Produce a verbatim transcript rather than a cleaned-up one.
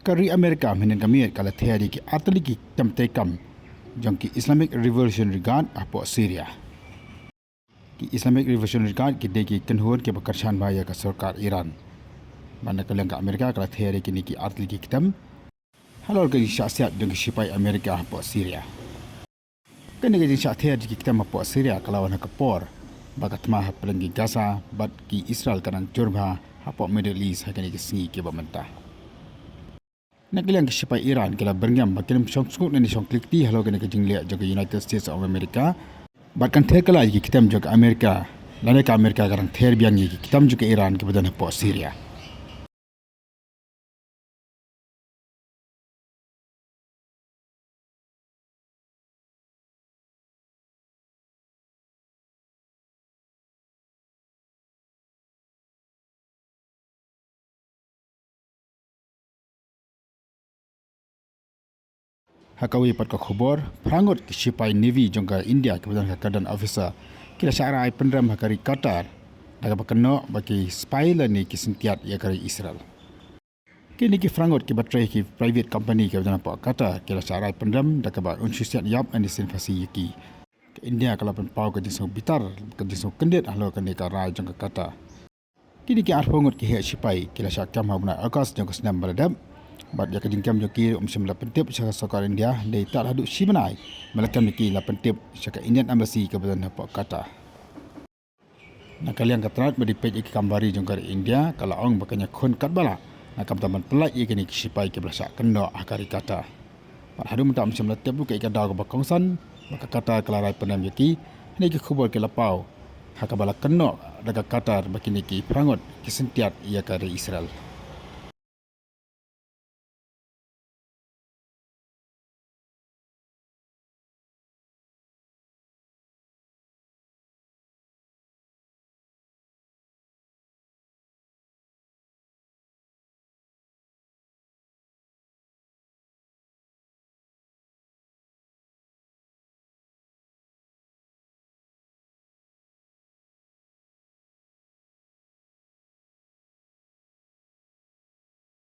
Ka ri Amerika mynhynnin ka miet ka la ther ïa ki artylli ki ktem treikam jong ki Islamic Revolutionary Guard hapoh Syria. Ki Islamic Revolutionary Guard ki dei ki kynhun kiba kyrshan bha ïa ka sorkar Iran. Bad na ka liang ka Amerika ka la ther ïa kine ki artylli ki ktem halor ka jingshah siat jong ki shipai Amerika hapoh Syria. Kane ka jingshah ther jong ki ktem hapoh Syria ka la wan ha ka por ba ka thma hapdeng ki Gaza bad ki Israel ka dang jur bha hapoh Middle East ha kine ki sngi kiba mynta. Na ka liang ki shipai Iran ki la byrngem ba kin ym shong sngewthuh ne shong kli kti halor kane ka jingleh jong ka United States of America bad kan ther kylla ïa ki ktem jong ka Amerika lane ka Amerika ka dang ther biang ïa ki ktem jong ka Iran kiba don hapoh Syria. Ha kawei pat ka khubor, phra ngut ki shipai Navy jong ka India kiba don ka cadre officer ki la shah rai pynrem ha ka ri Qatar da kaba kynnoh ba ki spy lane ki syntiat ïa ka ri Israel. Kine ki phra ngut kiba trei ha ki private company kiba don hapoh Qatar ki la shah rai pynrem da kaba un shu siat ïap lane sien phasi ïa ki. Ka India ka la pynpaw ka jingsngewbitar, ka jingsngewkyndit halor kane ka rai jong ka Qatar. Kine ki arphew ngut ki heh shipai ki la shah kem ha u bnai August jong ka snem ba la dep bad ïa ka jingkem jong ki ruh ym shym la pyntip sha ka sorkar India, dei tad haduh shi bnai ba la kem ïa ki la pyntip sha ka Indian Embassy kaba don hapoh Qatar. Na ka liang ka tnat ba dei peit ïa ki kam bari jong ka ri India ka la ong ba kan ïakhun katba lah na ka bynta ban pyllait ïa kine ki shipai kiba la shah kynnoh ha ka ri Qatar. Bad haduh mynta ym shym la tip ruh kaei ka daw kaba kongsan ba ka Qatar ka la rai pynrem ïa ki. Kine ki khubor ki la paw ha kaba la kynnoh da ka Qatar ba kine ki phra ngut ki syntiat ïa ka ri Israel.